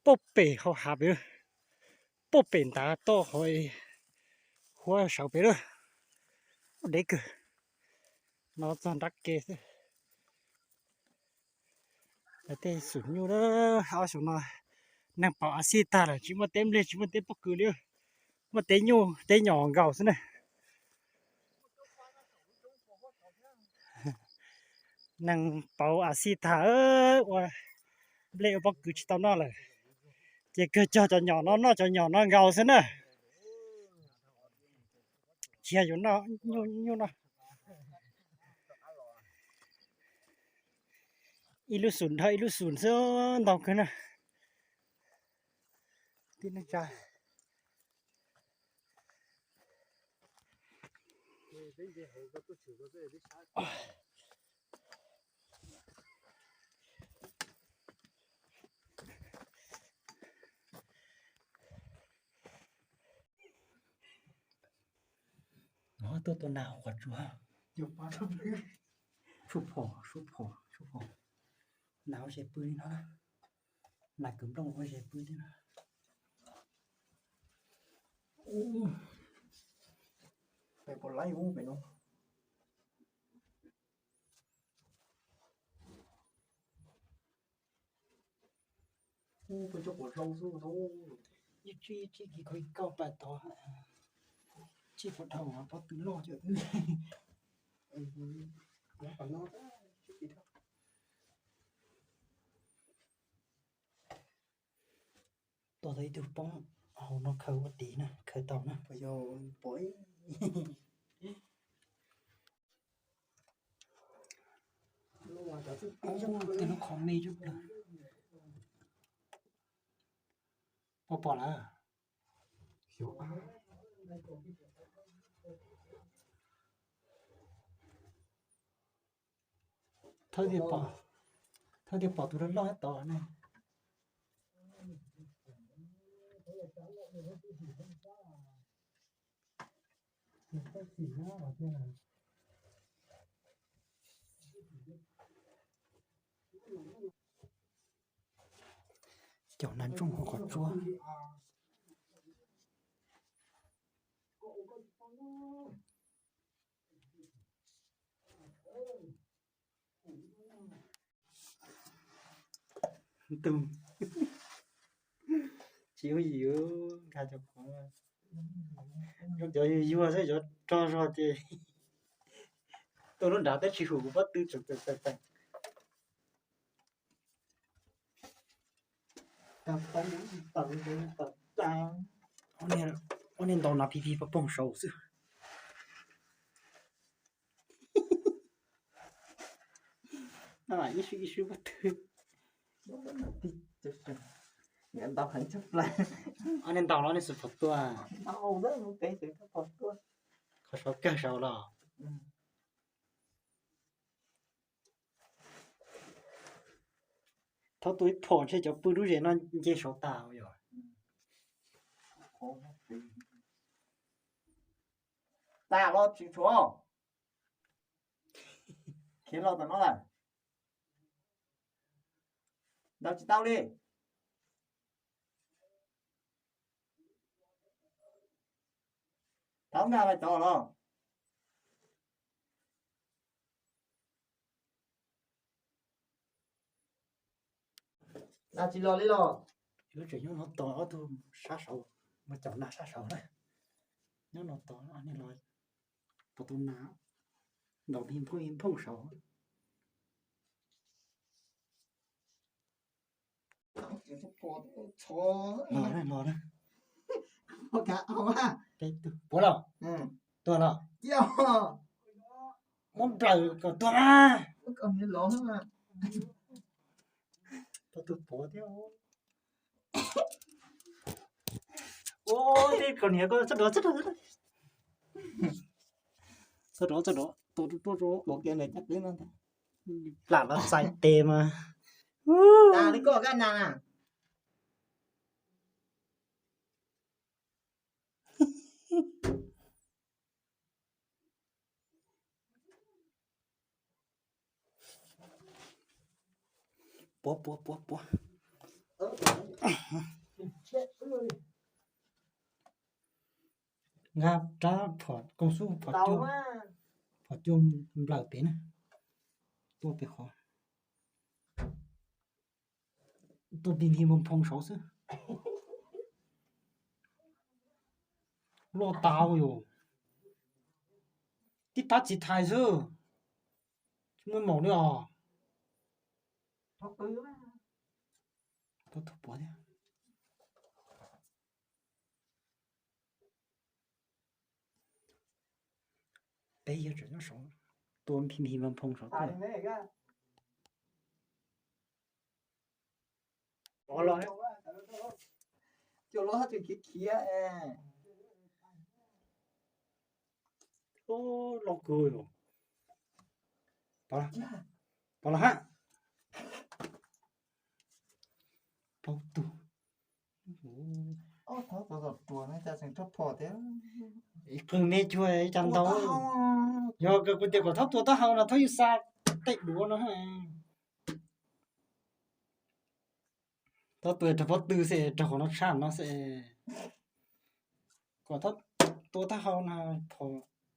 Poj pem hauv hav pem, poj pem ntav toj hauv huab saud pem lawm. Ua deb kawg. No txog nrab ke xwb. Tej xum nyuj na, ob xyoo no neeg pauv av xij tag lawm, tsis muaj teb nplej tsis muaj teb pob kws li, muaj teb nyuj teb nyom nkaus xwb na. Neeg pauv av xij tag, ua nplej ua pob kws tsis tau noj lawm, ces kawg cog cov nyom no noj cov nyom no nkaus xwb na. Tsis yog yuav noj nyuj no. Ib lub xum dhau ib lub xum xwb, ntau kawg na. Tib neeg tsa. Tuaj tua nas hauv qhov tsua. Suab phom, suab phom, suab phom. Nas ua zes pw li no, nas kwv nplooj ua zes pw li no. Pem puas laib ub pem no. Ub, peb cov quav dlhau xwb. Ib tsij ib tsij kis kho ib kauj pais tod, tsij puas dhau pob tw loj cov wb. Tua tau ib tug poob hauv no khaws ua tiv na, khaws tau na. Tus no qhov me zoo plaws. Pom pom lawm. Thawj tias pom, thawj tias pom tus loj loj tod ne. Cov nas ntsooj hauv qhov tsua. Tsis yooj yim nkag cov qhov, cov yuag yuag xwb, cov rog zog ces tua lub nrad twb tsis hum kuv pob tw tseem tawm tawm tawm. Ua niag ntaus nas pig pig pog poog saud xwb. Ib swb ib swb pob tw. Ua niag ntaus los niag xwb phom tua. Qhov saud kawg saud los. Thaub tua ib phom ntshe cov pw lub zes no nce saud tas yog. Tas los tsis tshuav. Khiav los tom no lawm. Ntaus tsis tau li. Thaub nkag pais tod los. Nas tsis los li los? Yuav tsum nyob no tos ob tug sab saud, mus caum nas sab saud na. Nyob no tos ob niag los pom tus nas ntaus ib phooj ib phooj saud. Los na, los na. Peb tug puav los? Tuag los? Muab nplawm kom tuag mas. Tau tus puav thiab. Ua tej kaus hniav ko txhob dov, txhob dov, txhob dov, txhob dov, tua ruaj ruaj. Lam los txais tes mas. Tas li koj kab nas na. Puav puav puav puav. Nkag rab phom koom xub phom cua, phom cua nplawm pem na. Tuaj pem qhov, tuaj pig nphig nphoo nphoo saud xwb. Loj tas yom. Tib pab txiv thais xwb, tsis muaj maum li os. Tuaj thov puav thiab. Peb yog tseem nyob saud, tua nphig nphig nphoo nphoo saud tuaj. Cua los, cua los tseem khiav khiav. Loj kawg. Pov los hab. Paub tug. Qw me cuag ib co ntau. Yog kuv tias kom thaub tua taub hau no thaub yeej xa tej duav no. Thaub tua rau pob tw xwb, rau qhov no tshaj no xwb. Kom thaub tua taub hau no, phom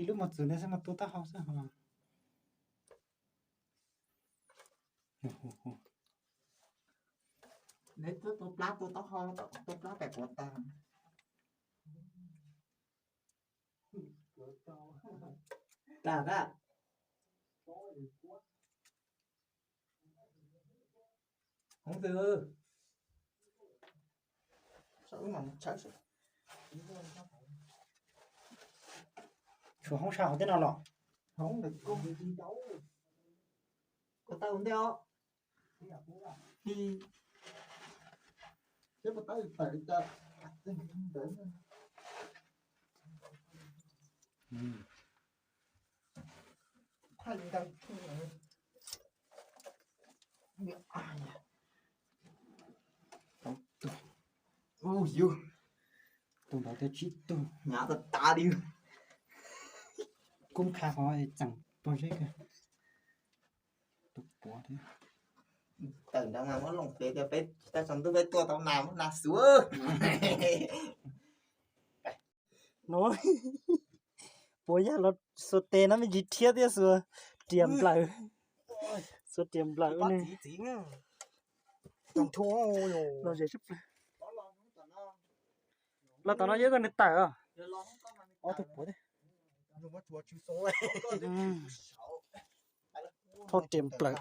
ib lub mos txwv ntawd xwb mas tua taub hau xwb ho. Neb twb tua plab tua taub hau, tua plab pem puav tag. Tag a. Hoob twg? Tshuav hoob sab hauv tej no los? Hoob ntawd, ko taw ua ntej os. Seb puas tab tawm li cas. Tus ntawd twb tsib tug, hnyav tas tas li. Kub kha qhov txeem pog zeb kawg. Tus puav thiab. Tawm nrad mas muab loo pem tias peb tsis tau tsaus ntuj peb tuaj tau nas muab nas xuav. No, puav yag los xuas tes no me ntsis rhiab thiab xuas riam nplawm. Xuas riam nplawm ne. Los zem sab plaws. Los tom no yog koj nws tawm os. Ob tug puav thiab. Thauj riam nplawm.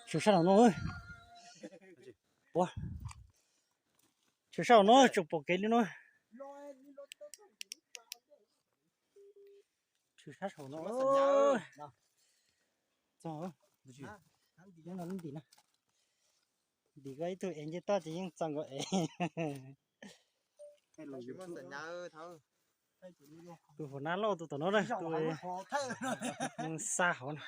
Tsum sab saum no. Ua, tsum sab saum no tseem pom kev li no. Tsum sab saum no. Txog, nyob no ntim na. Ntim koj ib tug es nce toj ces yeej txog nkaus es. Tus hauv nab loj tus tom no na, tus xa hauv na.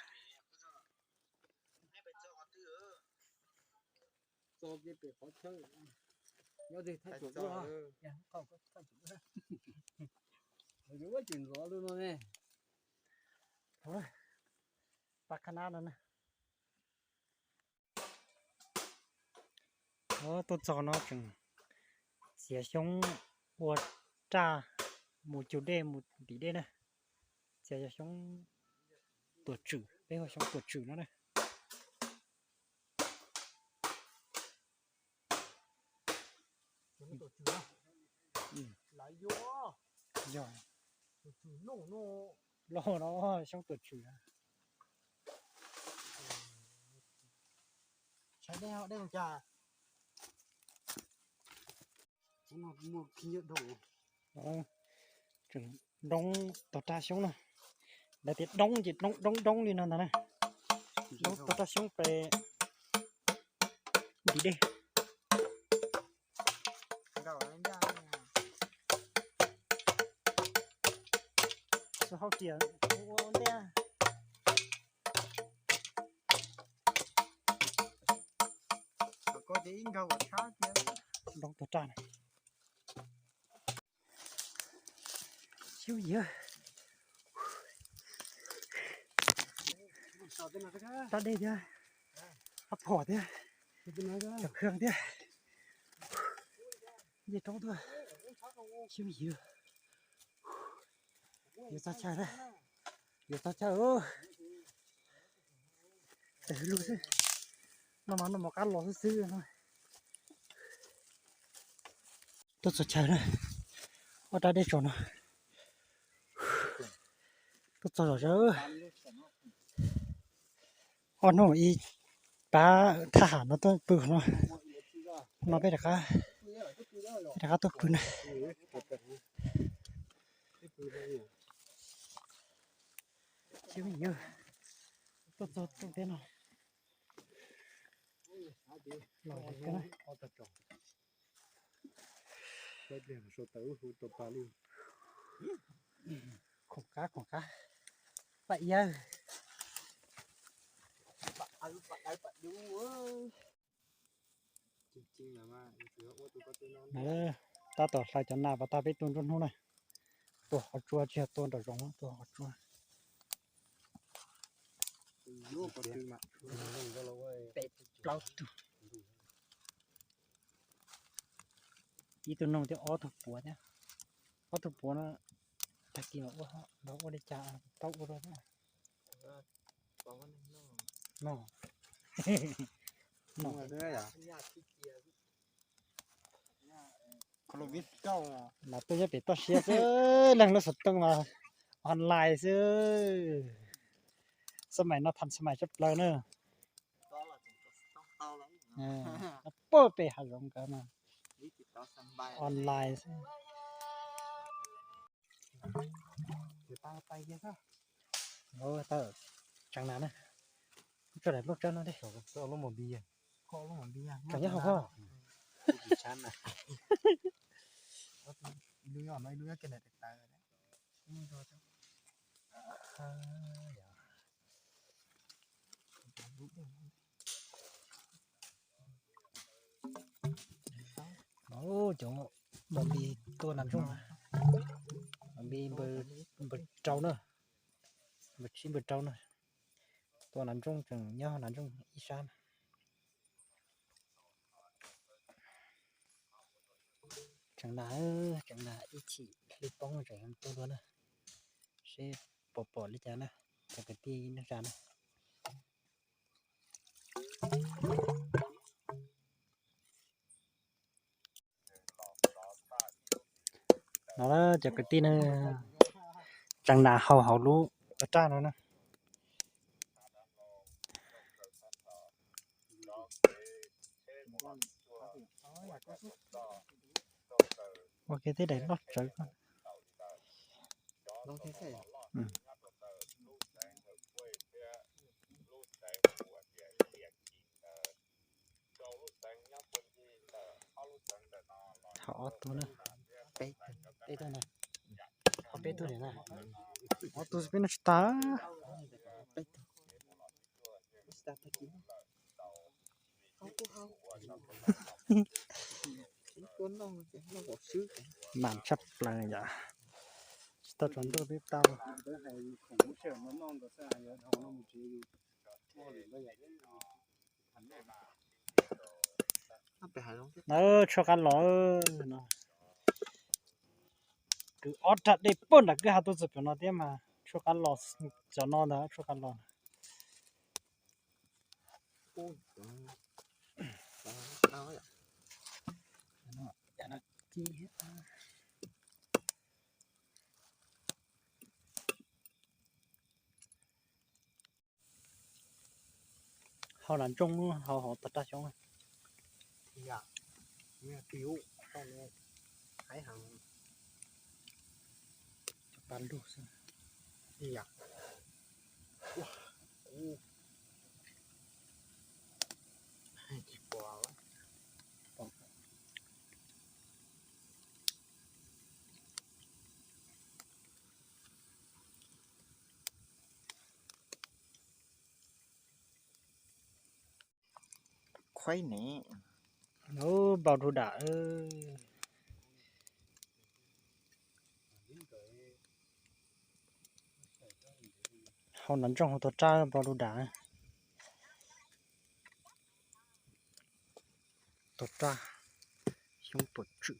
Pas kha nab no na. Tuaj txog no tseem txiav xyoob ua raj mus cug dej mus ntim dej na. Txiav yog xyoob tuam tswm, peb hu xyoob tuam tswm no na. Yog, loj no xyoob tuam tswm. Tseem doob tog raj xyoob no. Lawv tias doob ces doob doob doob li no ntag na. Doob tog raj xyoob pem ntim dej. Xua hauj riam ua ntej. Doob tog raj na. Xyoob yig, rab dej thiab, rab phom thiab, cov khw thiab, nce roob tuaj, xyoob yig, yuav txog chaw na, yuav txog chaw, tes hwv lug xwb, no mas no mov qab los xwb xwb no. Tuaj txog chaw na, ob rab dej tso no, tuaj txog zom zaws. Ob hnub ib pab thaj ham no tuaj pw no, no peb rov qab, peb rov qab tuaj pw na. Xyoob yig, tuaj txog teb no, los khoom qab khoom qab, paj iab. Tab tom hlais cov nas pas tag peb tuaj nruab hnub na. Tuaj qhov tsua tsis yog tuaj nram zoov, tuaj qhov tsua. Peb plaub tug, ib tug noog thiab ob tug puav thiab. Ob tug puav no tag kis los ua, los ua li cas tau ua dua thiab. No, no, mas tuaj nyob pem toj siab xwb, leej lub xov tooj mas online xwb. Xab maim no tham xab maim tshaj plaws na. Puag pem hav zoov nkawd mas online xwb. Tseem nas na, tso daim lub tsawb no di. Tseem nyob hauv koj. Cov npam npis tua nas ntsooj, npam npis npawg rau na, npawg tsib npawg rau na, tua nas ntsooj tseem nyob nas ntsooj ib sab na. Tseem nas, tseem nas ib chim hlwb poob tseem tua dua na, seb puas pom li cas na, cov kwv tij neej tsa na. No cov kwv tij ne, tseem nas hau hauv lub raj no na. Ua ke tej daim loj tsawv ko. Ho ob tug na, peb tug na, ho peb tug na, ob tug peb noj tsis tag. Mam tshaj plaws yom, tsis tau tsaus ntuj twb tau. Tshuaj qab los no, kwv ob rag dej puag nram kwj ha tuaj txog pem no thiab mas tshuaj qab los, cov no ntag tshuaj qab los. Hau nas ntsooj, hau hauv tag raj xyoob. Cov pa lug xwb. Khuaib ne. Npau rau dam. Hau nas ntsooj hau tuag rab npau lu dam. Tuag rab xyoob puam tswm.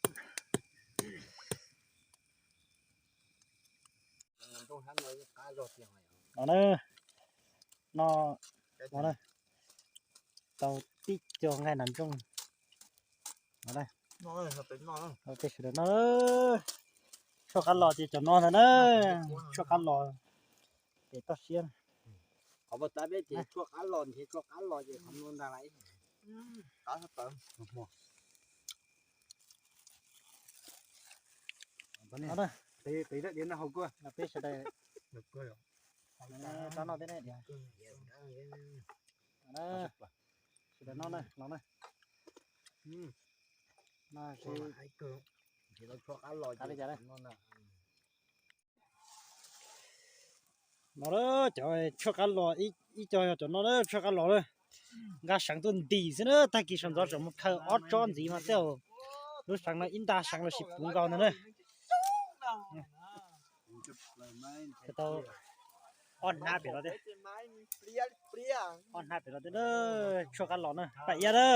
No na, no, no na, tau tib co nqaij nas ntsooj. No na, peb sawv daws no, tshuaj qab los ces cov no ntag na, tshuaj qab los ces toj siab. Qhov muaj tab peb ces tshuaj qab los ces tshuaj qab los ces qhov muaj ntag lais. Qab sab tawv. Qis qis diav no hau kuj. Peb sawv daws rov noj thiab ne diav. Sawv daws no na, los na. No, tshuaj qab los li cas na. No na, cov tshuaj qab los ib co yog cov no na, tshuaj qab los na. Nqa seev tuaj ntim xwb na, tag kis sawv ntxov tseem mus khaws ob tsob ntxiv mas tej zaum lub seev no ib nta seev los sis puv nkaus ntag na. Tau ob hnab pem no thiab. Ob hnab pem no thiab na, tshuaj qab los na, pam iab na.